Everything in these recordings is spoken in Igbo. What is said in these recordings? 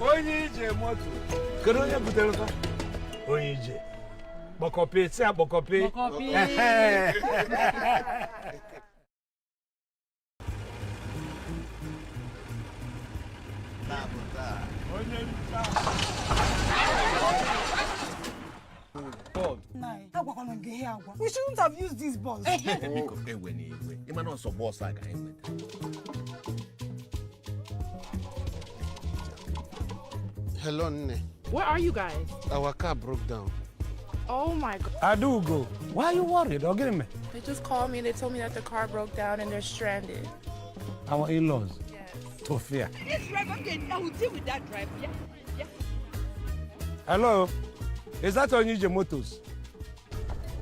Onye ije moto. Kedu onye butere fa? Onye ije. Kpọkọpị, si akpọkọpị. Kpọkọpị. Ehe. Agwakwala m gị ihe agwa. We shouldn't have used this bus. Biko ewe na iwe, ịma na ọsọ bọọsụ a ka anyị nweta. Hello, Nne. Where are you guys? Our car broke down. Oh my God. Adaugo, why are you worried? Ọ gịnị mere? They just called me and they told me that the car broke down and they're stranded. Our in-laws. Yes. Tofia. This driver, okay, I will deal with that driver. Yeah, yeah. Hello, is that Onye Ije Motors?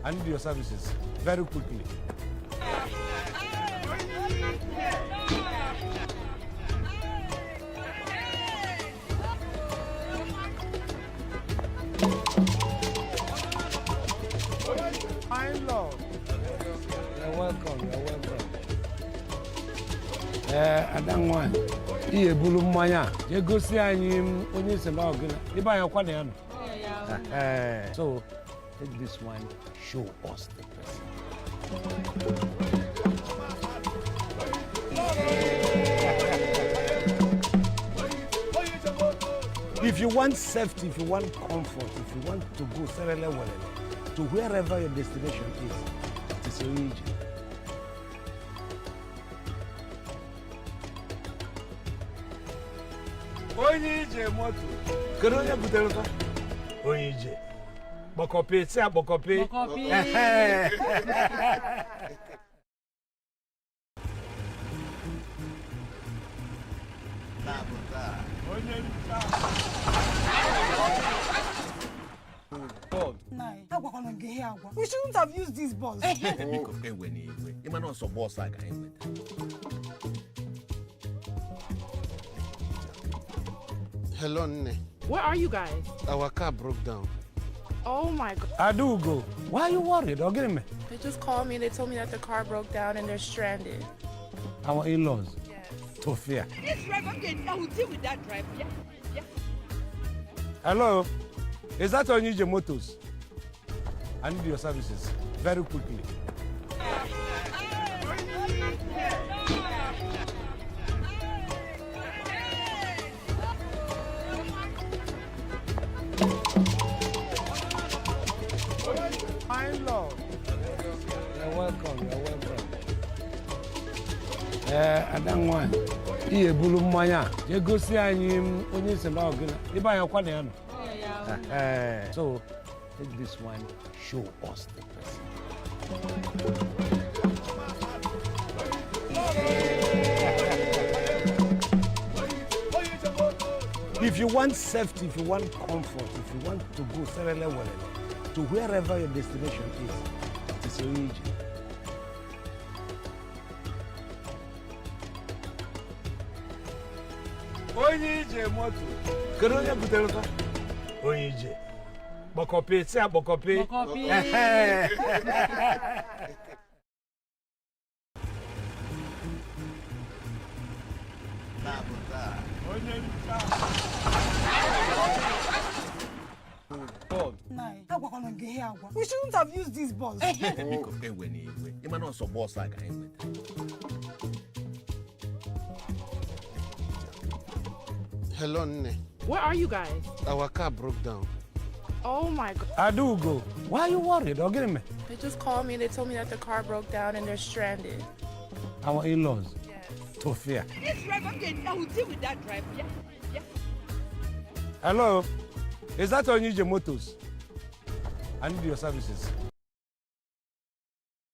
I need your services very quickly. My lord. You're welcome, you're welcome. Ee, ada nwanyị, ị ebulu mmanya a jee gosi anyị m onye si na ọgịna ebe anyị ọkwa na ya nọ. Eh, so take this one, show us the person. If you want safety, if you want comfort, if you want to go serele welele to wherever your destination is, it is Onye Onye ije moto. Kedu onye butere fa? Onye ije. Kpọkọpị, si akpọkọpị. Kpọkọpị. Ehe. Agwakwala m gị ihe agwa. We shouldn't have used this bus. Biko ewe na iwe, ịma na ọsọ bọọsụ a ka anyị nweta. Hello, Nne. Where are you guys? Our car broke down. Oh my God. Adaugo, why are you worried? Ọ gịnị mere? They just called me and they told me that the car broke down and they're stranded. Our in-laws. Yes. Tofia. This driver, okay, I will deal with that driver. Yeah, yeah. Hello, is that Onye Ije Motors? I need your services very quickly. My lord. You're welcome, you're welcome. Ee, ada nwanyị, ị ebulu mmanya a jee gosi anyị m onye si na ọgịna ebe anyị ọkwa na ya nọ. Eh, so take this one, show us the person. If you want safety, if you want comfort, if you want to go serele welele to wherever your destination is, it is Onye Ije. Onye ije moto. Kedu onye butere fa? Onye ije. Kpọkọpị, si akpọkọpị. Kpọkọpị. Ehe. Agwakwala m gị ihe agwa. We shouldn't have used this bus. Biko ewe na iwe, ịma na ọsọ bọọsụ a ka anyị nweta. Hello, Nne. Where are you guys? Our car broke down. Oh my God. Adaugo, why are you worried? Ọ gịnị mere? They just called me and they told me that the car broke down and they're stranded. Our in-laws. Yes. Tofia. This driver, okay, I will deal with that driver. Yeah, yeah. Hello, is that Onye Ije Motors? I need your services.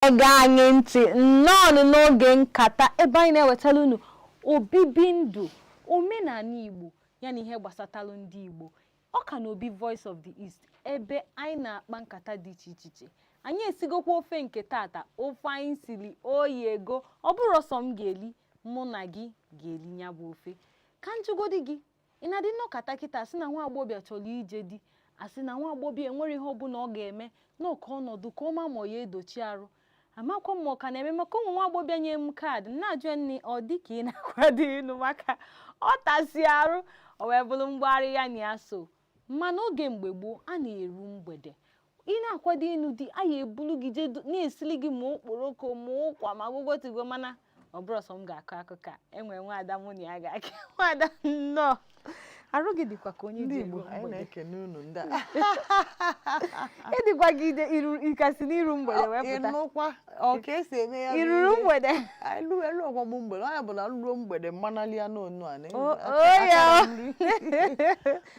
Ege anyị ntị, nnọọ n'oge nkata ebe anyị na-ewetara unu obibi ndụ omenala Igbo ya na ihe gbasatalụ ndị Igbo. Ọ ka na Obi Voice of the East, ebe anyị na-akpa nkata dị iche iche iche. Anyị esigokwa ofe nke tata. Ofe anyị siri oyi ego, ọ bụrụ ọsọ m ga-eli, mụ na gị ga-eli ya bụ ofe. Ka njụgodi gị, ị na-adị nnọkọta kịta sị na nwa agbọghọbịa chọrọ ije di, asị na nwa agbọghọbịa enwere ihe ọbụla ọ ga-eme n'oke ọnọdụ ka ọ ma ma ọ ya edochi arụ. Amakwa m ma ọ ka na-eme, maka ụmụ nwa agbọghọbịa nye m kaadị na-ajụ ya, nne, ọ dị ka ị na-akwado ịnụ, maka ọ tasi arụ. O wee bụrụ mgbagharị ya na ya so. Mana oge mgbe gboo, a na-eru mgbede, ị na-akwado ịnụ di, a ya ebulu gị jee na-esili gị ma okporoko ma ụkwa ma gwụgwọ tigo. Mana ọ bụrụ sọ m ga-akọ akụkọ a, enwere nwaada mụ na ya ga-aka. Nwaada, nnọọ. Arụ gị dịkwa ka onye Ndị ji Igbo eru anyị mgbede. Na-ekene unu ndị a. Ịdịkwa gị ide iru ịkasị n'iru mgbede wee pụta. Ịnụkwa ọ ka esi eme ya bụ Iruru ihe. mgbede? Elu elu ọgbọgbụ mgbede onye bụ na nruo mgbede mmanali ya n'onu a na O o ya.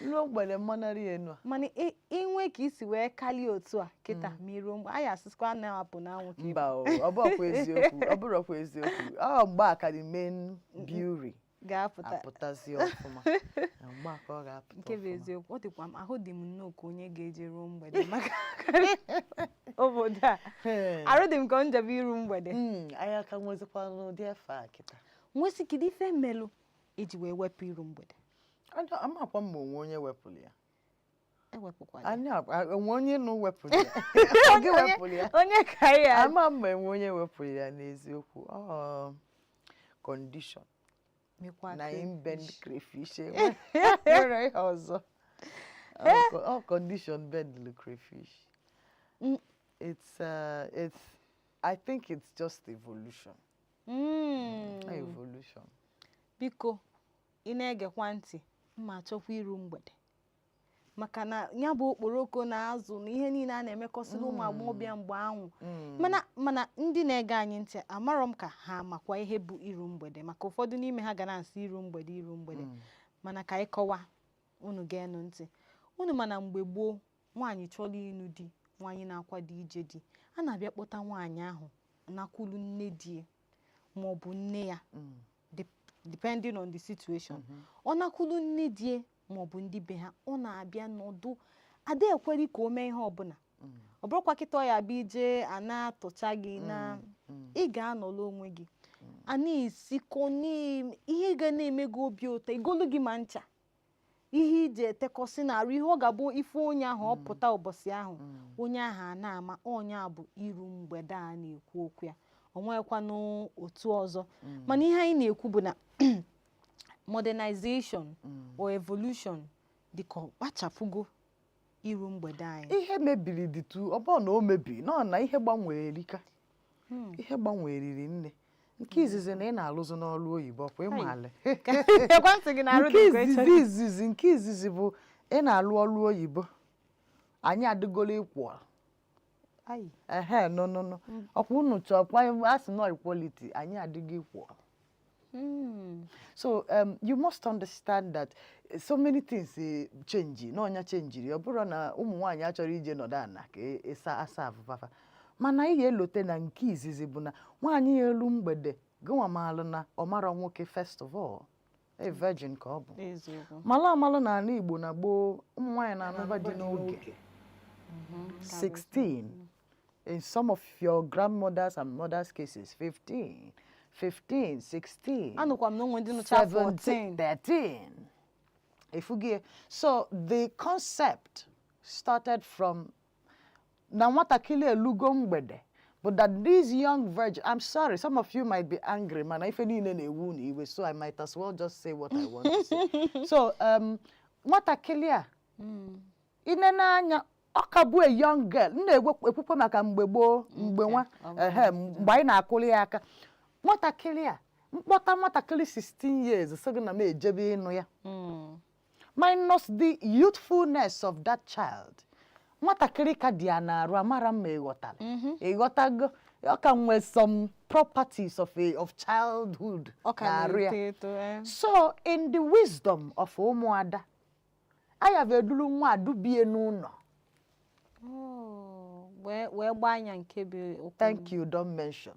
Ruo mgbede mmanali ya enu a. Mana inwe ka isi wee kalie otu a kịta ma iruo mgbe anyị asịsịkwa na-apụ n'anwụ ka ị Mba o, ọ bụrọkwa eziokwu, ọ bụrọkwa eziokwu. Ọ mgbe a ka the main beauty ga-apụta. Apụtazi ọfụma. Na mgbe a ka ọ ga-apụta Nke bụ ọfụma. eziokwu, ọ dịkwa m, ahụ dị m nnọọ ka onye ga-eje ruo mgbede maka obodo a. Arụ dị m ka njebe iru mgbede. Anyị aka nwezikwa n'ụdị efe a kịta. Nwesị, kedu ife melụ eji wee wepụ iru mgbede? Amakwa m ma onwe onye wepụrụ ya. Ewepụkwala ya. Anya onwe onye nụ wepụrụ ya. Ọ gị wepụrụ ya? Onye ka ya? Ama m ma enwe onye wepụrụ ya n'eziokwu. Ọ condition Mekwa na im bend crayfish. Crayfish nwere ihe ọzọ. Ọ condition bend crayfish. It's I think it's just evolution. Evolution. Biko, ị na-egekwa ntị, mma achọkwa iru mgbede maka na ya bụ okporoko na azụ na ihe niile a na-emekọsị n'ụmụ agbọghọbịa mgbe ahụ. Mana ndị na-ege anyị ntị, amarọ m ka ha makwa ihe bụ iru mgbede, maka ụfọdụ n'ime ha ga na-asị iru mgbede, iru mgbede. Mana ka anyị kọwa, unu ga-enu ntị unu. Mana mgbe gboo, nwaanyị chọrọ ịnụ di, nwaanyị na-akwado ije di, a na-abịa kpọta nwaanyị ahụ nakwulu nne di ya ma ọ bụ nne ya, depending on the situation. Ọ nakwulu nne di ya ma ọ bụ ndị be ha, ọ na-abịa nọdụ, ada ekwere ka o mee ihe ọbụla. Ọ bụrụkwa kịta ọ ya abịa ije a na-atụcha gị na ị ga-anọrọ onwe gị, a na-esikọ ihe ga na-eme gị obi ụtọ, igolu gị ma ncha, ihe iji etekọsị na-arụ, ihe ọ ga-abụ ife onye ahụ ọ pụta ụbọchị ahụ, onye ahụ a na-ama onye a bụ iru mgbede a na-ekwu okwu ya. O nwekwanụ otu ọzọ. Mana ihe anyị na-ekwu bụ na modernization or evolution dịka ọ kpachapụgo iru mgbede anyị. Ihe mebiri dịtụ, ọ bụrụ na o mebiri nọ na ihe gbanwere erika, ihe gbanweriri nne. Nke izizi na ị na-alụzi n'ọrụ oyibo, ọkwa ịmaala? Ekwentị gị na-arụ Nke dị ka izizi izizi, nke izizi bụ ị na-alụ ọrụ oyibo, anyị adịgolo ịkwụ. Ayi. Ehe, no no no, ọkwa unu chọkwa a sị nọ equality, anyị adịghị equal. So you must understand that so many things change n'ọnya chenjiri. Ọ bụrụ na ụmụ nwaanyị achọrọ ije nọdụ ana ka ịsa asa afụfafa, mana ị ga-elote na nke izizi bụ na nwaanyị ya elu mgbede gịnwa maalụ na ọ mara nwoke. First of all, a virgin ka ọ bụ. Eziokwu. Malụ amalụ na ala Igbo na gboo, ụmụ nwaanyị na-anụba di n'oge 16, in some of your grandmothers and mothers' cases 15, 15, 16. Anụkwa m na onwe ndị nụcha 17, 14. 13. Efugie. So the concept started from na nwatakịrị elugo mgbede, but that these young virgin, I'm sorry, some of you might be angry, mana ife niile na-ewu unu iwe, so I might as well just say what I want to say. So nwatakịrị a inene anya, ọ ka bụ a young girl. M na-ekwukwe maka mgbe gboo, mgbe nwa ehe, mgbe anyị na-akụli ya aka. Nwatakịrị a, mkpọta nwatakịrị 16 years sị gị na m ejebe ịnụ ya, minus the youthfulness of that child, nwatakịrị ka dị ya na-arụ, amara mma. Ịghọtara? Ịghọtago? Ọ ka nwee some properties of childhood Ọ ka na-arụ ya. na-eto eto, eh. So in the wisdom of ụmụada, aya bụ eduru nwa adubie n'ụlọ. Oh, wee gbaa anya nke bụ okwu. Thank you, don't mention.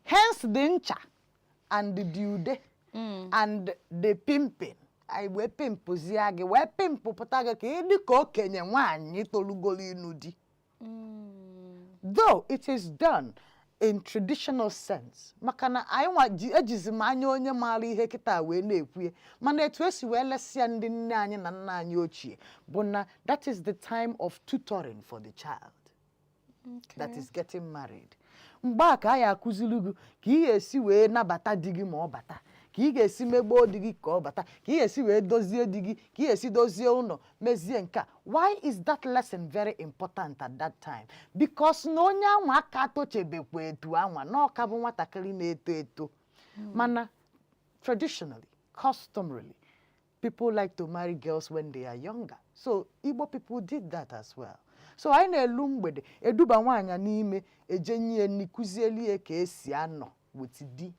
Hence the ncha and the ude and the pimping. Anyị wee pimpụzie gị, wee pimpụpụta gị ka ị dị ka okenye nwaanyị tolugolo ịnụ di. Though it is done in traditional sense, maka na anyị nwa ji ejizi m anya onye maara ihe kịta wee na-ekwu ya, mana etu esi wee lesịa ndị nne anyị na nna anyị ochie bụ na that is the time of tutoring for the child that is getting married. Mgbe a ka a ya akụziri gị ka ị ga-esi wee nabata di gị ma ọ bata, Ka ị ga-esi megboo di gị ka ọ bata, ka ị ga-esi wee dozie di gị, ka ị ga-esi dozie ụlọ, mezie nke a. Why is that lesson very important at that time? Because na onye anwa aka tochebekwa etu anwa na ọka bụ nwatakịrị na-eto eto. Mana traditionally, customarily, people like to marry girls when they are younger. So Igbo people did that as well. So anyị na-elu mgbede, eduba nwaanyị n'ime, eje nye nri, kụzieli ya ka esi anọ with di,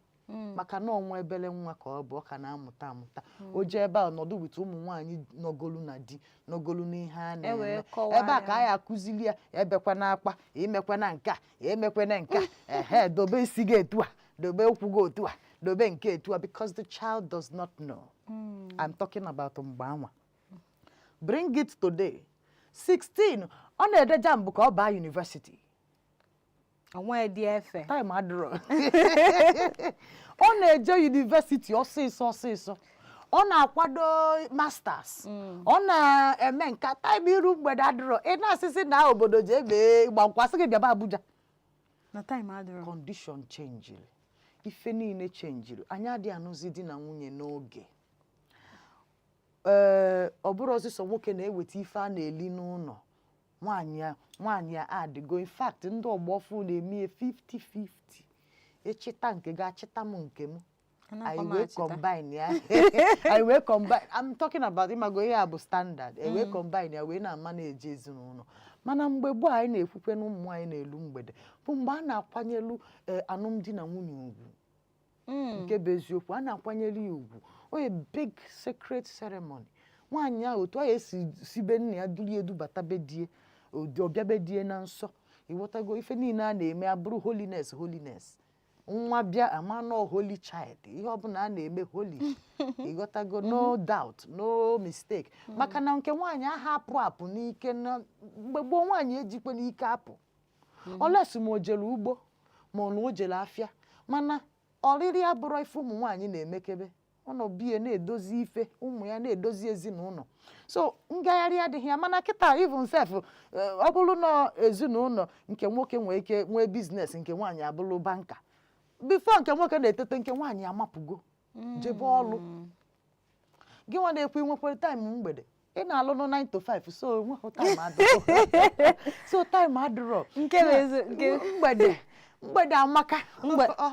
maka na ọnwa ebele nwa ka ọ bụ, ọ ka na-amụta amụta. O jee ebe a nọdụ with ụmụ nwaanyị nọgolu na di, nọgolu n'ihe a E wee na-eme kọwaa ebe a, ka ya. anyị akụzili ya ebekwana akpa, imekwana nke a, emekwana nke a, ehe, dobe isi gị etu a, dobe ụkwụ gị otu a, dobe nke etu a, because the child does not know. I'm talking about mgbe anwa. Bring it today, 16, ọ na-ede JAMB ka ọ baa university. Onwe dị efe. Time adịrọ. Ọ na-eje university ọsịsọ ọsịsọ, ọ na-akwado masters, ọ na-eme nka. Time iru mgbede adịrọ. Ị na-asịsị na obodo ji ebe ịgba nkwụ, asị gị bịaba Abuja. Na time adịrọ. Condition changiri, ife niile changiri. Anyị adịghị anụzi di na nwunye n'oge. Ee, ọ bụrụ ọsịsọ nwoke na-eweta ife a na-eli n'ụlọ, nwaanyị a, nwaanyị a adịgo. In fact, ndị ọgbọ ọfụ na-eme ya 50-50. Echita nke gị, achịta m nke m. Anakwa Anyị m wee achịta. combine ya, anyị wee combine. I'm talking about, ịmago, ihe a bụ standard. E wee combine ya wee na-ama na-eje ezinụlọ. Mana mgbe gboo, anyị na-ekwukwe na ụmụ nwaanyị na-elu mgbede bụ mgbe a na-akwanyelu alụmdi na nwunye ugwu. Nke bụ eziokwu, a na-akwanyere ya ugwu. O big sacred ceremony. Nwaanyị ahụ, otu ọ esi sibe nna ya duru edubata be die, ọbịa be die na nsọ, ịghọtago? Ife niile a na-eme abụrụ holiness, holiness. Nwa bịa, ama nọ holy child. Ihe ọbụla a na-eme holy, ịghọtago? No doubt, no mistake. Maka na nke nwaanyị aha apụ apụ n'ike na mgbe gboo, nwaanyị ejikwe n'ike apụ olesi ma o jere ugbo, ma ọ na o jere afịa. Mana ọrịrị abụrọ ife ụmụ nwaanyị na-emekebe. Ọ nọ bie na-edozi ife ụmụ ya, na-edozi ezinụlọ, so ngagharị adịghị ya. Mana kịta, even sef, ọ bụrụ na ezinụlọ nke nwoke nwee ike nwee business, nke nwaanyị abụrụ banker, before nke nwoke na-etete, nke nwaanyị amapụgo jebe ọlụ. Gị nwa na-ekwu inwekwere time mgbede, ị na-alụ nụ 9 to 5, so enweghị time adịrọ, so time adịrọ. Nke bụ Mgbede, mgbede amaka,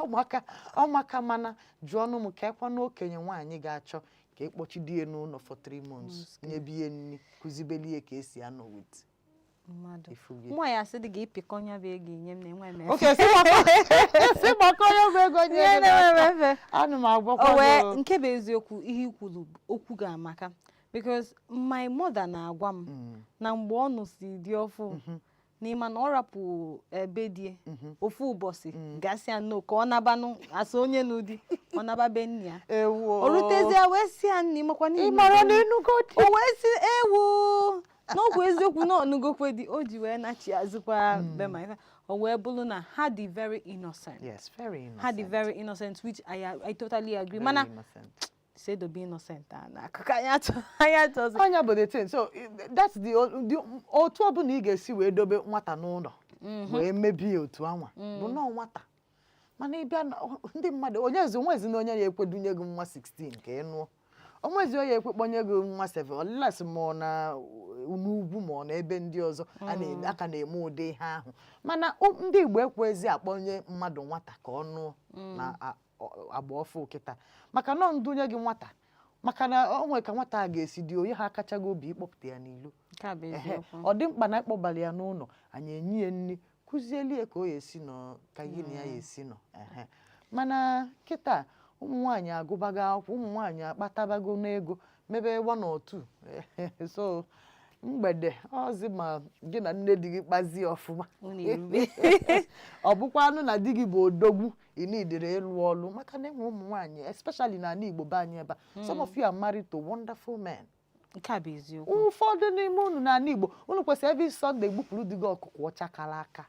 ọmaka, ọmaka. Mana jụọ ọnụ m, ka ekwa na okenye nwaanyị ga-achọ ka ịkpọchidi ya n'ụlọ for 3 months, nyebe nri, kụzibelie ka esi anọ with mmadụ. Ifugie. Nwa ya asị dị ga ịpịkọ nya bụ ego inye m na enwe m efe. Oke, si gbakọ ya bụ ego nye Nye gị na-enwe m n'aka. efe. Ana m agwakwa O wee gị o. nke bụ eziokwu, ihe i kwuru, okwu ga-amaka, because my mother na-agwa m na mgbe ọ nụsi dị ọfụ n'ịma na ọ rapụ ebe die ofu ụbọchị, gasịa nnọọ ka ọ nabanụ asa onye n'ụdị ọ naba be nne ya. Ewo. O rutezie wee sị ya, nna, ịmakwa na Ị mara na ịnụgo di. O wee sị ewo, n'okwu eziokwu na ọnụgokwe di o ji wee nachi azụkwa be ma ife. O wee bụrụ na ha dị very innocent. Yes, very innocent. Ha dị very innocent, which I totally agree. Very Mana innocent. say dobe innocent a n'akụkụ anyị achọ, anyị achọzi. Anya bụ the thing. So that's the otu ọbụla ị ga-esi wee dobe nwata n'ụlọ wee mebie otu anwa bụ nọọ nwata. Mana ịbịa ndị mmadụ, onye ezi onwezi na onye ya ekwedunye gị nwa 16 ka ị nụọ, onwezi onye ekwekpọnye gị nwa 7, unless ma ọ na n'ugwu, ma ọ na ebe ndị ọzọ a na-eme aka na-eme ụdị ihe ahụ. Mana ndị Igbo ekwezi akpọnye mmadụ nwata ka ọ nụọ na agba ọfụ kịta, maka nọ ndunye gị nwata, maka na o nwere ka nwata a ga-esi dị onye ha akachaghị obi ịkpọpụta ya n'ilo. Nke a bụ Ehe, eziokwu. ọ dị mkpa na ịkpọbara ya n'ụlọ, anyị enye ya nri, kụzieli ya ka o ya esi nọ, ka gị na ya ya esi nọ. Ehe. Mana kịta, ụmụ nwaanyị agụbago akwụkwọ, ụmụ nwaanyị akpatabago n'ego, mebe one or two. So mgbede ọzi, ma gị na nne di gị kpazie ọfụma. Unu erube. Ọ bụkwa anụ na di gị bụ odogwu, ị nidere ịlụ ọlụ, maka na enwe ụmụ nwaanyị, especially n'ala Igbo be anyị ebe a, some of you are married to wonderful men. Nke a bụ eziokwu. Ụfọdụ n'ime unu n'ala Igbo, unu kwesịrị every Sunday gbupụrụ di gị ọkụkọ ọcha kara aka.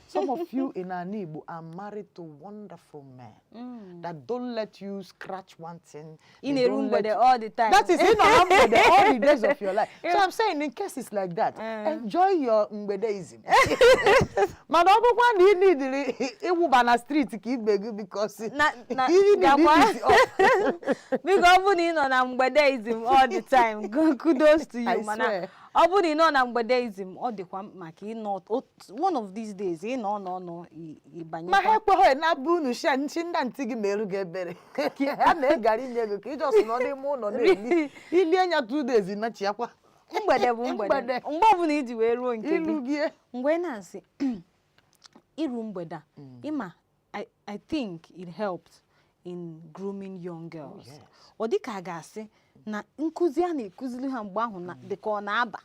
Some of you in ala Igbo are married to wonderful men that don't let you scratch one thing. Ị They na-eru don't let mgbede you- all the time. That is, ị nọ na mgbede all the days of your life. So I'm saying, in cases like that, enjoy your mgbedeism. Mana ọ bụkwa na ị nidiri ịwụba na street ka ibe gị because Na you need gakwa. it up. Biko, ọ bụ na ị nọ na mgbedeism all the time, kudos to you. I Mana swear. ọ bụ na ị nọ na mgbedeism, ọ dịkwa mkpa ka ị nọ one of these days, ị nọ nọ nọ ịbanye. Ma ha ekweghị na-abụ unu shia nchi ndị ntị gị ma eru gị ebere ha na-egara inye gị ka ị just nọ n'ime ụlọ na-eli ilie nya 2 days nachiakwa. Mgbede bụ mgbede. Mgbede. Mgbe ọbụla iji wee ruo nke ilu gị. gị. Mgbe ị na-asị iru mgbede a, ịma, I think it helped in grooming young girls. Yes. Ọ dị ka a ga-asị na nkụzi a na-ekụziri ha mgbe ahụ na dịka ọ na-aba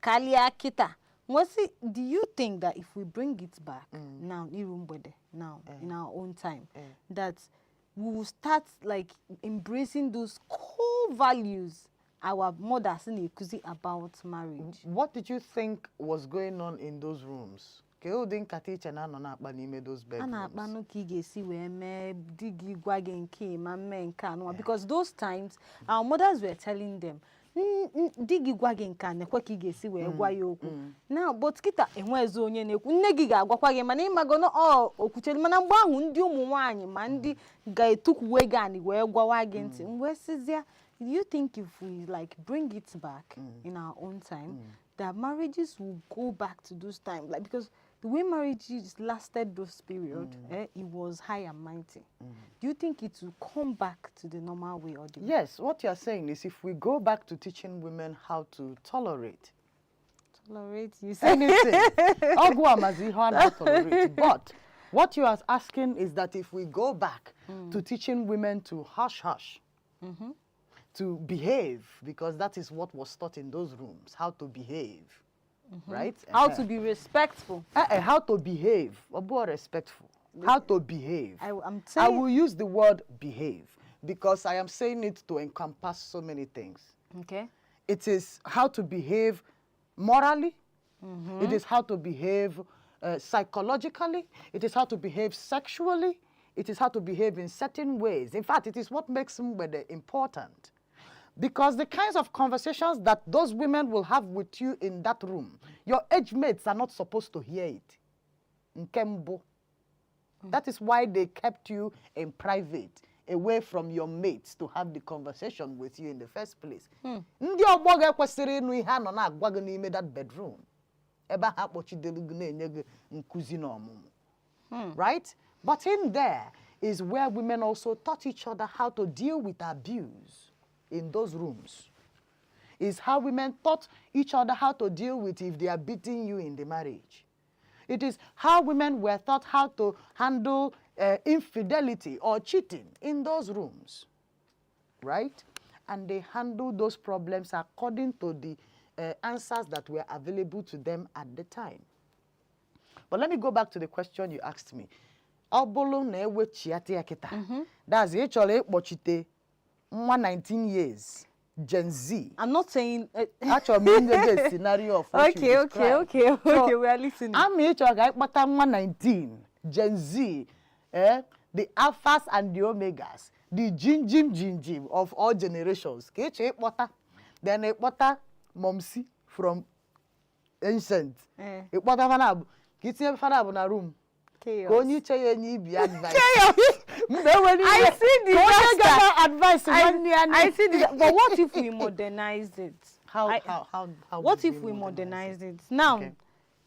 karịa kịta. Nwesị, do you think that if we bring it back now, iru mgbede now, in our own time, that we will start like embracing those core values our mothers na-ekuzi about marriage? What did you think was going on in those rooms? Ka ụdị nkata iche na-anọ na-akpa n'ime those A bedrooms? na-akpanụ ka ị ga-esi wee mee di gị gwa gị nke ma mee nke anụwa, because those times our mothers were telling them, "Di gị gwa gị nke a, nekwe ka ị ga-esi wee gwa ya okwu." Now, but kịta enwezi onye na-ekwu. Nne gị ga-agwakwa gị, mana ịmago na ọ okwuchere. Mana mgbe ahụ, ndị ụmụ nwaanyị ma ndị ga-etukwuwe gị anị wee gwawa gị ntị. Mgbe sizia, do you think if we like bring it back in our own time, that marriages will go back to those times? Like, because the way marriages lasted those period, it was high and mighty. Do you think it will come back to the normal way or the Yes, what you are saying is if we go back to teaching women how to tolerate Tolerate, you say. Anything. Ọgwụ amazi ihe ọ na-tolerate. But what you are asking is that if we go back to teaching women to hush hush, to behave, because that is what was taught in those rooms, how to behave, right? How to be respectful. How to behave, ọ bụghị respectful. How to behave. I'm I saying will use the word "behave" because I am saying it to encompass so many things. It is how to behave morally. It is how to behave psychologically. It is how to behave sexually. It is how to behave in certain ways. In fact, it is what makes mgbede important. Because the kinds of conversations that those women will have with you in that room, your age mates are not supposed to hear it. Nke mbụ. That is why they kept you in private, away from your mates to have the conversation with you in the first place. Ndị ọgbọ gị ekwesịrị ịnụ ihe a nọ na-agwa gị n'ime that bedroom. Ebe ahụ akpọchidere gị na-enye gị nkụzi na ọmụmụ. Right? But in there is where women also taught each other how to deal with abuse in those rooms. Is how women taught each other how to deal with if they are beating you in the marriage. It is how women were taught how to handle infidelity or cheating in those rooms, right? And they handled those problems according to the answers that were available to them at the time. But let me go back to the question you asked me. Ọ bụrụ na ewechiata ya kịta, that's ị chọrọ ịkpọchite nwa 19 years, Gen Z. I'm not saying. Achọrọ m inye gị a scenario of what you described. Okay, we are listening. Ama ị chọrọ ka anyị kpọta nwa 19, Gen Z, the alphas and the omegas, the jinjim jinjim of all generations ka ị chọrọ ịkpọta, then ịkpọta momsi from ancient, ịkpọta fana abụ ka itinye fana abụ na room Chaos. ka onye iche ya enye ibi advice mgbe enwere I ihe see ka onye disaster. ga advice nwanne ya. I see this, but what if we modernize it? How how What would if we modernize it now? Okay.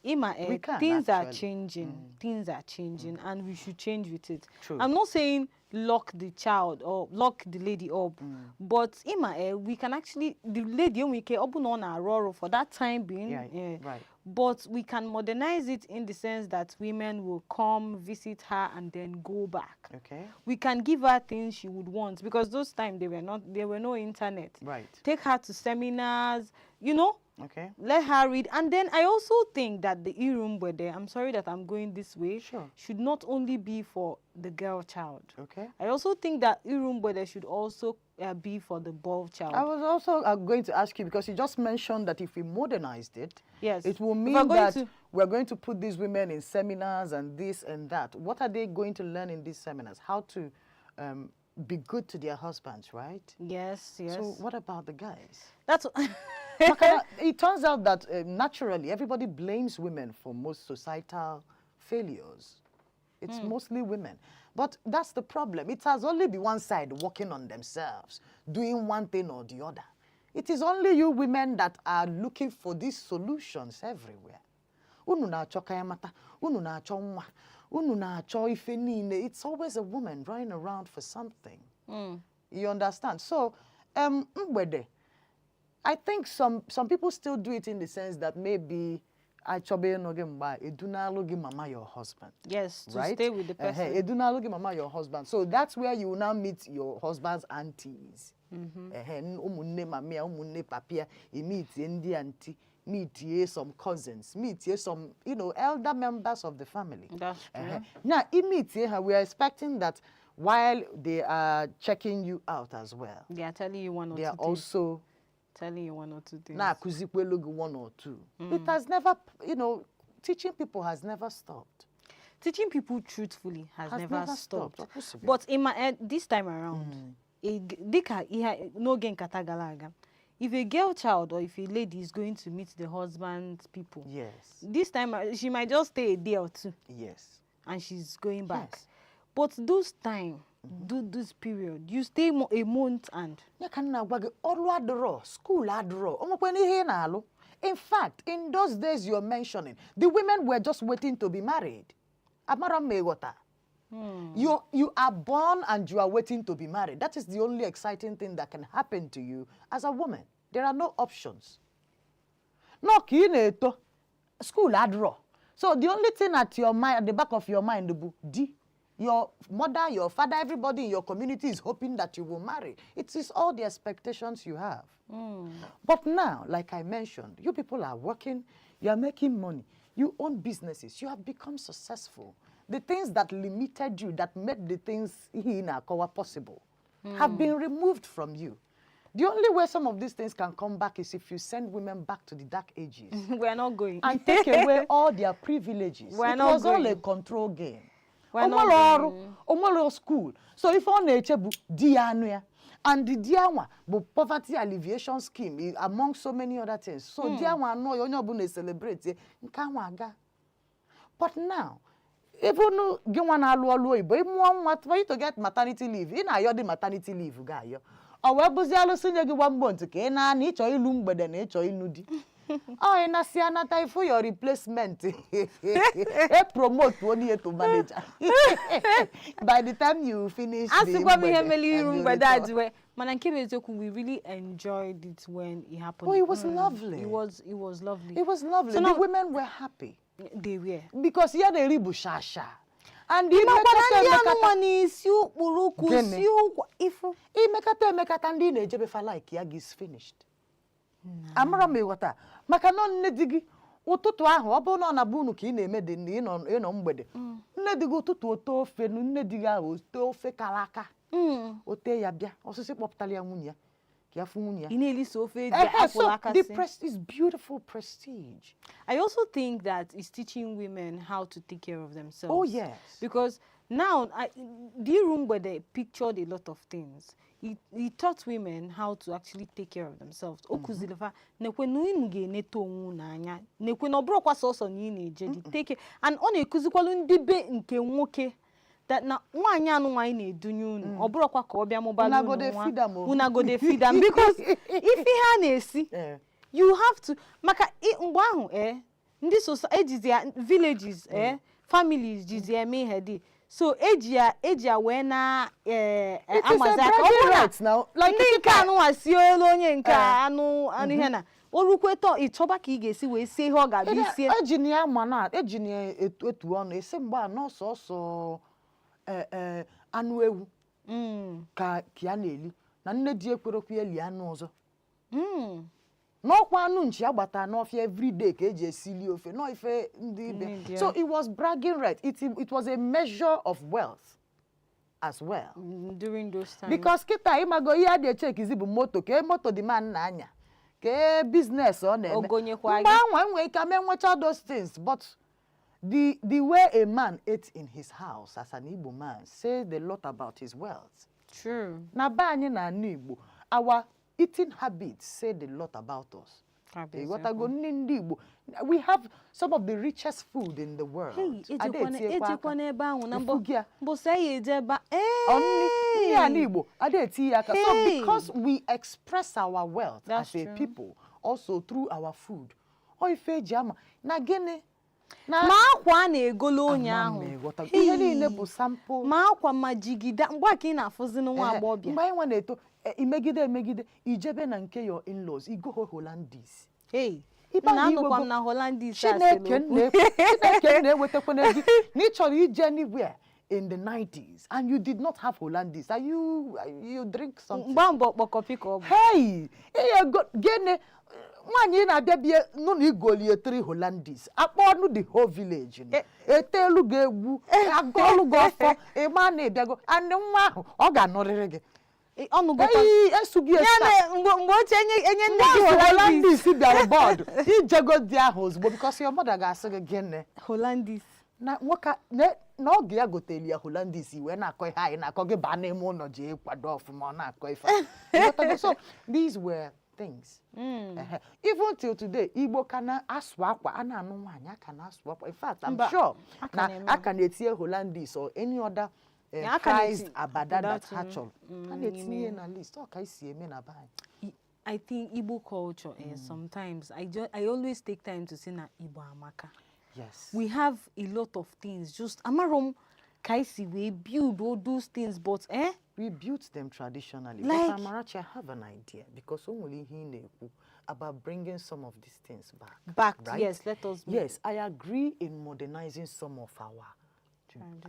Ima, We can, things are actually. changing. Things are changing, and we should change with it. True. I'm not saying lock the child or lock the lady up, but Ima, we can actually, the lady we can open on our role for that time being. But we can modernize it in the sense that women will come visit her and then go back. We can give her things she would want, because those time they were not there were no internet. Take her to seminars. Let her read. And then I also think that the iru mgbede, I'm sorry that I'm going this way, should not only be for the girl child. I also think that iru mgbede should also be for the boy child. I was also going to ask you because you just mentioned that if we modernized it, Yes. it will If mean we're going that we're going to put these women in seminars and this and that. What are they going to learn in these seminars? How to be good to their husbands, right? Yes. So what about the guys? That's Maka na it turns out that naturally everybody blames women for most societal failures. It's mostly women. But that's the problem. It has only been one side working on themselves, doing one thing or the other. It is only you women that are looking for these solutions everywhere. Unu na-achọ ka ya mata, unu na-achọ nwa, unu na-achọ ife niile. It's always a woman running around for something. You understand? So, mgbede, I think some people still do it in the sense that maybe achọba ịnụ gị mgbe a, edunalụ gị mama your husband. Yes, to Right? stay with the Ehe, person. edunalụ gị mama your husband. So that's where you will now meet your husband's aunties. Ehe, ụmụnne mama ya, ụmụnne papa ya, meetie ndị auntie, meetie some cousins, meetie some elder members of the family. That's true. Ehe. Now, imeetie ha, we are expecting that while they are checking you out as well, They are telling you one or they two are things. also Telling you one or two things. na-akụzikwelu gị one or two. It has never, teaching people has never stopped. Teaching people truthfully has Has never never stopped. stopped. Ọ kwụsịbeghị. But in my this time around, dịka ihe n'oge nkata gara aga, if a girl child or if a lady is going to meet the husband's people, this time she might just stay a day or two and she's going back. But those time, do this period, you stay a month and Ya ka m na-agwa gị, ọrụ adịrọ, school adịrọ, o nwekwana ihe ị na-alụ. In fact, in those days you're mentioning, the women were just waiting to be married. Amara m ma ị ghọta. You are born and you are waiting to be married. That is the only exciting thing that can happen to you as a woman. There are no options. No, ka ị na-eto, school adịrọ. So the only thing at your mind, at the back of your mind bụ di. Your mother, your father, everybody in your community is hoping that you will marry. It is all the expectations you have. But now, like I mentioned, you people are working, you are making money, you own businesses, you have become successful. The things that limited you, that made the things in Akowa possible, have been removed from you. The only way some of these things can come back is if you send women back to the dark ages We are not going. and take away all their privileges. We're It not was all a going. control game. We're not Onwere ọrụ, going. onwere school. So ife ọ na-eche bụ di ya anụ ya. And the di anwa bụ poverty alleviation scheme among so many other things. So di anwa anụ ya, onye ọbụla celebrate nke anwa aga. But now, even gị nwa na-alụ ọlụ oyibo, ịmụọ nwa, for you to get maternity leave, ị na-ayọ dị maternity leave ga-ayọ. Ọ wee bụzi alụsị nye gị one month ka ị na-ana ịchọ ịlụ mgbede na ịchọ ịlụ di. Ọ ị na-asị anata ifu your replacement. E promote onye to manager. By the time you finish the Asịkwa m ihe mgbede mere iru and you mgbede a return. ji wee, mana nke bụ eziokwu, we really enjoyed it when it happened. Oh, it was lovely. It was lovely. It was lovely. So The now, women were happy. They were. Because ihe na-eri bụ shasha. And Makwana imekata ndị emekata anụmanụ na-esi okporoko Gịnị? si ụkwa ifu. Imekata emekata ndị ị na-ejebe fa like ya gị is finished. Amara m ịghọta maka na nne di gị ụtụtụ ahụ, ọ bụrụ na ọ na-abụ unu ka ị na-eme dị na ịnọ mgbede, nne di gị ụtụtụ ote ofe nu, nne di gị ahụ ote ofe kara aka, ote ya bịa osisi, kpọpụtara ya nwunye ya ka ya fụ nwunye ya. Ị na-elisa ofe eji Ehe, apụl so aka the si. is beautiful prestige. I also think that it's teaching women how to take care of themselves. Oh, yes. Because now, the room where they pictured a lot of things, it taught women how to actually take care of themselves. O kụziri fa nekwe na unu ga-eneta onwe unu anya, nekwe na ọ bụrụkwa sọsọ na ị na-eje di take care, and ọ na-ekụzikwalụ ndị be nke nwoke that na nwaanyị anụ nwaanyị na-edunye unu, ọ bụrụkwa ka ọ bịa mụbara Una go unu dey nwa. Feed am o. Una go dey feed am, because ife ihe a na-esi, you have to, maka mgbe ahụ ndị ejizi ya villages, families jizi ya eme ihe dị so eji ya wee na It is a amazi aka. Ọ bragging bụrụ na right now. Like ndị nke anụnwa sie olu onye nke a anụ ihe na orukwe tọ ịchọba ka ị ga-esi wee sie ihe ọ ga-abịa isie. Eji na ya ma na eji na ya etu ọnụ esi mgbe a n'ọsọsọ anụ ewu ka ya na-eli na nne di ekwerekwa ya lie anụ ọzọ n'ọkwa anụ nchi agbata n'ọfịa everyday ka eji esili ofe nọ ife ndị Ndị ibe. dị So ya. it was bragging right. It was a measure of wealth. as well. During those times. Because kịta, ịmago, ihe a na-echekizi bụ moto, ka moto dị man na-anya, ka business ọ na-eme. Ogonyekwa Mgbe gị. anwa enwere ike ama enwecha those things, but the way a man ate in his house as an Igbo man says a lot about his wealth. True. Na be anyị na ala Igbo, our eating habits say a lot about us. Ka bụ. Ịghọtago? Nri ndị Igbo, we have some of the richest food in the world. Hey, Ada ejekwana etinyekwa aka. ejekwana ebe ahụ na mbọ Ifugi ya. mbọsị anyị eje ebe a. Ọ nri ala Igbo, ada etinye aka. So Hey! because we express our wealth That's as a true. people also through our food, ọ ife eji ama na gịnị na Ma akwa a na-egolo onye Ama m ahụ. ịghọta. Ihe niile bụ sample. Ma akwa, ma jigida, mgbe a ka ị na-afụzi nwa agbọghọbịa. Mgbe anyị nwa na-eto, imegide emegide, ijebe na nke your in-laws, igoho Hollandis. Hey, Ibe na ahụ anụkwa m iwego- na Hollandis a. Chineke sịrị okwu. Chineke na-ewetakwana gị na ị chọrọ ije anywhere in the 90s and you did not have Hollandis and you drink something. Mgba mbọ kpọkọpi ka ọ bụ. Hey, ihe go gịnị, nwaanyị ị na-abịa bie nụ na igolie three Hollandis, akpọ ọnụ the whole village nụ. Etelu gị egwu, agụọlụ gị ọfọ, ịma na ịbịago, and nwa ahụ ọ ga-anụrịrị gị. Ọnụgokwa. Ei, esughị Ya esa. na mgbe ochie enye nne gị Nọọsụ Hollandis. Hollandis bịara bọọdụ, ijego di ahụ ozugbo, because your mother ga-asị gị gịnị Hollandis. Na nwoke na oge ya goteli ya Hollandis, wee na-akọ ihe anyị na-akọ gị, baa n'ime ụlọ jee kwado ọfụma, ọ na-akọ ife a. Ịghọtago? So these were things. Ehe. Even till today, Igbo ka na-asụ akwa a na-anụ nwaanyị, aka na-asụ akwa. In fact, I'm Mba, sure aka na na-eme. aka na-etinye Hollandis or any other Ya, aka prized na-eti- abada that ha abada chọrọ, a na-etinye ya na list. Ọ ka isi eme na be anyị. I think Igbo culture, sometimes I always take time to say na Igbo amaka. We have a lot of things. Just amarọ m ka anyị si wee build all those things, but We built them traditionally. Like- But Amarachi, I have an idea, because o nwere ihe ị na-ekwu about bringing some of these things back. Back, Right? yes, let us make- Yes, I agree in modernizing some of our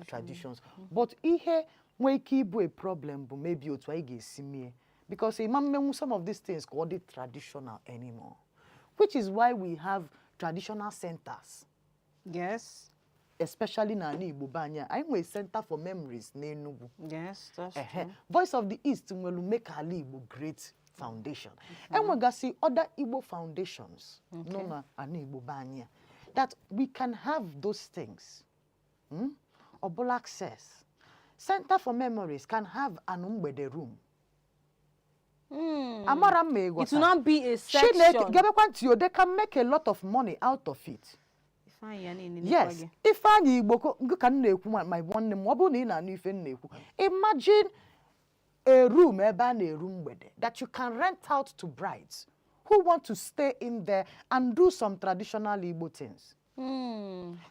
traditions. But ihe nwee ike ịbụ a problem bụ maybe otu anyị ga-esi mie. Because ịma mmenwu some of these things ka ọ dị traditional anymore. Which is why we have traditional centers. Especially n'ala Igbo be anyị a, anyị nwere Center for Memories n'Enugu. Yes, that's Ehe. true. Voice of the East nwere Make Ala Igbo Great Foundation. Enwegasị other Igbo foundations nọ na ala Igbo be anyị a, that we can have those things. Ọbụla access. Center for Memories can have an mgbede room. Amara m ma ị It will ghọtara. not be a section. Chineke, gebekwa ntị o, they can make a lot of money out of it. Ifeanyị ya na-enenekwa Yes, gị. Ifeanyị Igbo ngụ ka m na-ekwu, ma nwanne m, ọ bụrụ na ị na-anụ ife m na-ekwu, imagine a room ebe a na-eru mgbede that you can rent out to brides who want to stay in there and do some traditional Igbo things.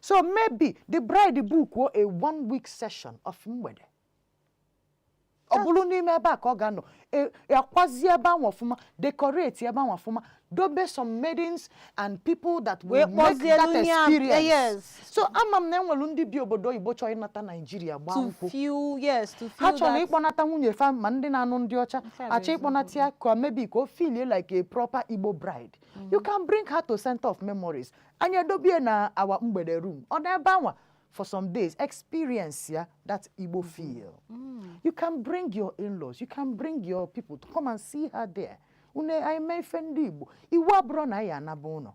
So maybe the bride book a one week session of mgbede. Ọ bụrụ n'ime ebe a ka ọ ga-anọ, akwazie ebe ahụ ọfụma, decorate ebe ahụ ọfụma, dobe some maidens and people that will Wee make that kpọzielu ya, experience. Yes. So ama m na enwere ndị bi obodo oyibo chọrọ ịnata Naijiria gbaa To nkwụ. feel, yes, to Ha feel chọrọ that. ịkpọnata nwunye fa, ma ndị na-anụ ndị ọcha Nke a bụ achọ ịkpọnata ya ka maybe ka o feel like a proper Igbo bride. You can bring her to Center of Memories, anyị edobie na our mgbede room, ọ na ebe anwa for some days, experience ya that Igbo feel. You can bring your in-laws, you can bring your people to come and see her there. Une anyị mee ife ndị Igbo. Iwu abụrụ na anyị anaba ụlọ,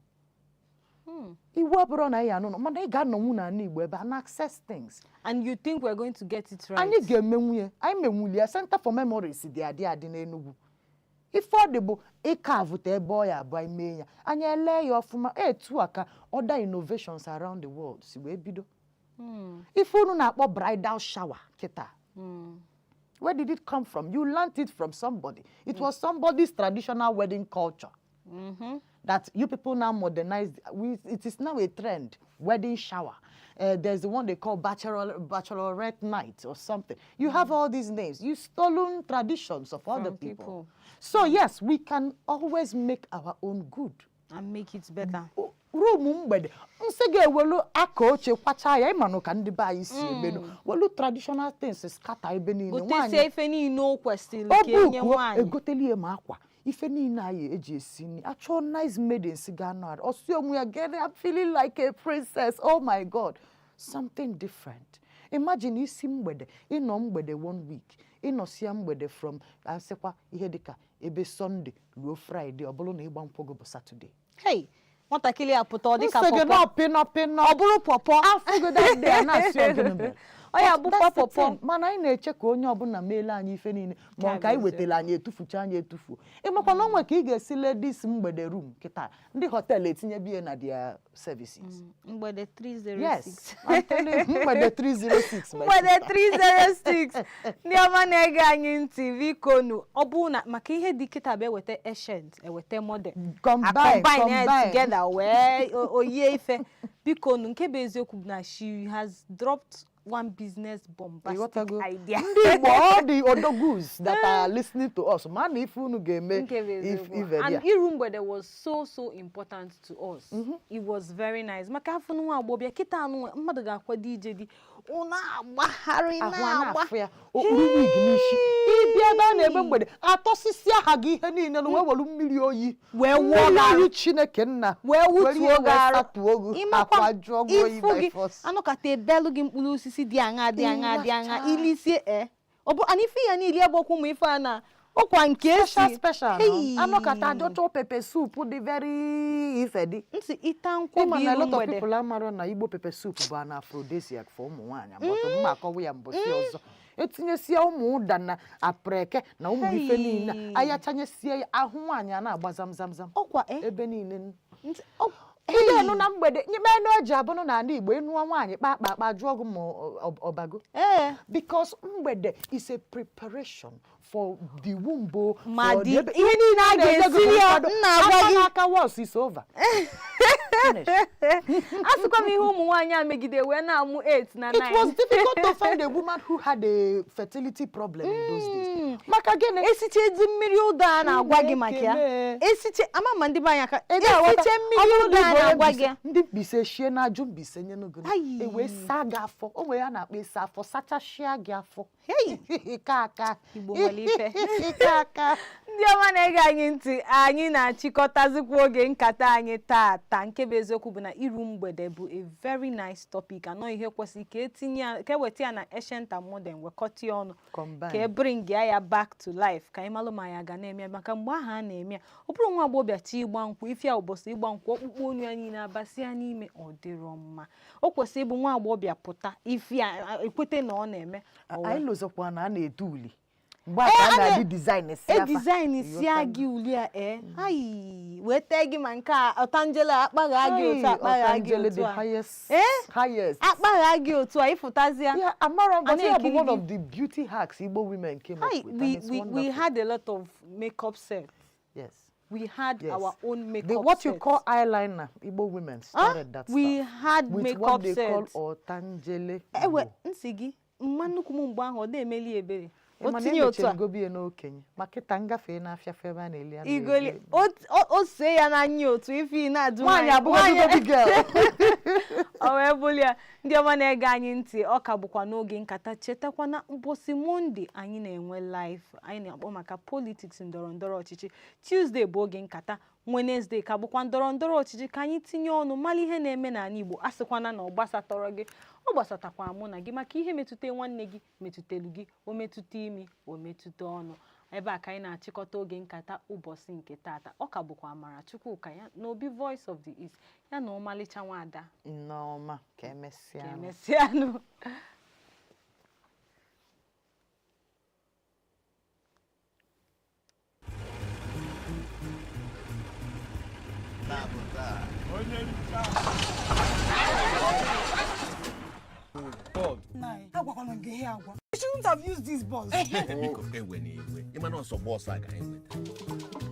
iwu abụrụ na anyị anụ ụlọ, mana ị ga-anọnwu n'ala Igbo ebe a na access things. And you think we're going to get it right? Anyị ga-emenwu ya. Anyị menwuli ya. Center for Memories dị adị n'Enugu. Ife ọ dị bụ ịka avụta ebe ọ ya abụ, anyị mee ya, anyị ele ya ọfụma. Etu a ka other innovations around the world si wee bido. Ife unu na-akpọ bridal shower kịta, where did it come from? You learnt it from somebody. It was somebody's traditional wedding culture that you people now modernized. It is now a trend, wedding shower. There's the one they call bachelorette night or something. You have all these names. You stolen traditions of other From people. people. So yes, we can always make our own good. And make it better. Room mgbede, nsị ga-ewelu aka oche kwacha ya, ịmanụ ka ndị be anyị si emenu, welu traditional things scatter ebe niile. Gotesie ife niile o kwesịrị O ka enye bukuo nwaanyị. Egotelie ma akwa, ife niile anyị eji esi nri, achọọ nice maidens ga-anọ arụ ọsị onwe ya, get, I'm feeling like a princess, oh my God, something different. Imagine isi mgbede, ịnọ mgbede one week, ịnọsịa mgbede from, asịkwa ihe dịka ebe Sunday ruo Friday, ọ bụrụ na ịgba nkwụ gị bụ Saturday. Hey, nwatakịrị a pụta, ọ dịka Nsị gị pọpọ. nọ pịnọ pịnọ. Ọ bụrụ pọpọ. Afụgo that day, a na-asị ọ gịnị mere? Ọ ya But bụkwa that's the pọpọ. thing. Mana anyị na-eche ka onye ọbụla meele anyị ife niile, ma nke anyị wetara anyị etufucha, anyị etufuo. Ịmakwa na onwe ka ị ga-esi ladies mgbede room kịta, ndị hotel etinye biya na their services. Mgbede 306. Yes, I'm telling you, mgbede 306, my Mgbede sister. 306. Ndị ọma na-ege anyị ntị, biko nu, ọ bụrụ na maka ihe dị kịta bụ eweta ancient, eweta modern, Combine, combine ya combine. together wee oyie ife. Biko nu, nke bụ eziokwu bụ na she has dropped one business bombastic Ịghọtago? idea. Ndị Igbo, all the odogus that are listening to us, ma na ife unu ga-eme Nke bụ if eziokwu. ife And dị a. iru mgbede was so so important to us. It was very nice maka afọ nwa agbọbịa kịta anụ mmadụ ga-akwado ije dị, ọ na-agbagharị, Ahụ a na-agba na-afụ ya, okpuru wig n'isi, ịbịa ebe a na-eme mgbede, atọsịsịa ha gị ihe niile na wee were mmiri oyi wee wụọ mmiri gị arụ. oyi. Chineke nna, wee were wutuo ihe gị wee arụ. satuo gị, Ịmakwa akwa jụọ gị oyi ịfụ by gị force. anọkata ebelu gị mkpụrụ osisi dị aṅa dị aṅa dị aṅa. Ịracha. Ilisie e ọ bụ ana ife ya niile agbakwa ụmụ ife a na ọkwa nke esi. Special, special no? Hey! Anọkata ajọchọ pepper soup dị very ife dị. Ntị ịta nkwụ Ịma bụ na a iru lot of mgbede. people amarọ na Igbo pepper soup bụ an aphrodisiac for ụmụ nwaanyị, but mma akọwa ya mbọsị ọzọ. Etinyesie ụmụ ụda na apreke na ụmụ ife niile, Hey! ayachanyesie ya, ahụ nwaanyị a na-agba zam zam zam Ọkwa e ebe niile. Ntị ọ Ndị enu na mgbede nyeme enu eji abụnụ n'ala Igbo, ịnụọ nwaanyị kpa akpa akpa, jụọ gị ma ọbago, because mgbede is a preparation for the womb o, Ma for dị the ihe niile a na-enye gị ga-esiri ya, nkwado. m na-agwa Aka gị. n'aka, once is over. Finish. A sịkwa m ihe ụmụ nwaanyị a megide wee na-amụ 8 na It 9. was difficult to find a woman who had a fertility problem in those days. Maka gịnị? Esiche ezi mmiri ụda a na-agwa gị maka ya. Chineke mee. Esiche ama ma ndị be anyị aka Ị ga-aghọta, esiche ọ mmiri bụrụ ụda na a ị bụ onye na-agwa Mbaise, gị ya. Ndị Mbaise shie na ajụ Mbaise nyenụ gị. Ayi. E wee saa gị afọ. O nwere ya na-akpọ ịsa afọ, sachasịa gị afọ. Hey! Ike aka. Igbo nwere ife. Ike aka. Ndị ọma na-ege anyị ntị, anyị na-achịkọtazikwa oge nkata anyị taata. Nke bụ eziokwu bụ na iru mgbede bụ a very nice topic anọ, ihe kwesịrị ka etinye ya, ka eweta ya na ancient and modern, wekọta ya ọnụ, Combine. ka e bring ya back to life, ka anyị malụ ma ya ga na-eme ya. Maka mgbe ahụ a na-eme ya, ọ bụrụ nwa agbọghọbịa chi ịgba nkwụ, ife ya ụbọchị ịgba nkwụ, ọkpụkpụ onu ya niile abasịa n'ime, ọ dịrọ mma. O kwesịrị ịbụ nwa agbọghọbịa pụta, ife ya ekwete na ọ na-eme ọ wee Anyị lụzọkwa na a na-ete uli. Mgbe a ka a na-adị design si e afa. design sia gị uli a, ee, ayi wee tee gị ma nke a ọtanjele akpagha gị otu a, akpagha gị Ọtanjele otu the a highest. Eh? Highest. Akpagha gị otu a, ịfụtazịa. Yeah, amara A but yeah, but na-ekiri one gị. of the beauty hacks Igbo women came up Hi, with, and we it's we we wonderful. had a lot of makeup sets. Yes. We had Yes. our own makeup The, what you sets. call eyeliner, Igbo women started that We stuff. had With makeup what they call sets. Otanjele Ewe Igbo. nsị gị mma nnukwu m mgbe ahụ, ọ na-emeli ebere. O Ị ma na tinye otu a. emechara gobi ya n'okenye ma kịta ngafe n'afịa fụ ebe a na-eli anụ Igoli ezi. o see ya n'anya otu ife ị na-adụ. Nwaanyị abụghị baby girl. Ọ wee bụrụ ya. Ndị ọma na-ege anyị ntị, ọ ka bụkwa n'oge nkata. Chetakwa na ụbọchị Monday anyị na-enwe live, anyị na-akpọ maka politics, ndọrọ ndọrọ ọchịchị. Tuesday bụ oge nkata. Wednesday ka bụkwa ndọrọ ndọrọ ọchịchị, ka anyị tinye ọnụ mara ihe na-eme n'ala Igbo. A sịkwana na ọ gbasatọrọ gị, ọ gbasatakwa mụ na gị, maka ihe metụta nwanne gị metụtelu gị, o metụta imi, o metụta ọnụ. Ebe a ka anyị na-achịkọta oge nkata ụbọchị nke taata. Ọ ka bụkwa Amara Chukwuka ya na Obi Voice of the East ya na ọmalịcha nwaada. Nneọma, ka emesịa. Ka emesịanụ. Onye ncha. Nna, agwakwana gị ihe agwa. We shouldn't have used this bus. Biko, ewe n'iwe, ịma na ọsọ bọọsụ a ka anyị nwetara.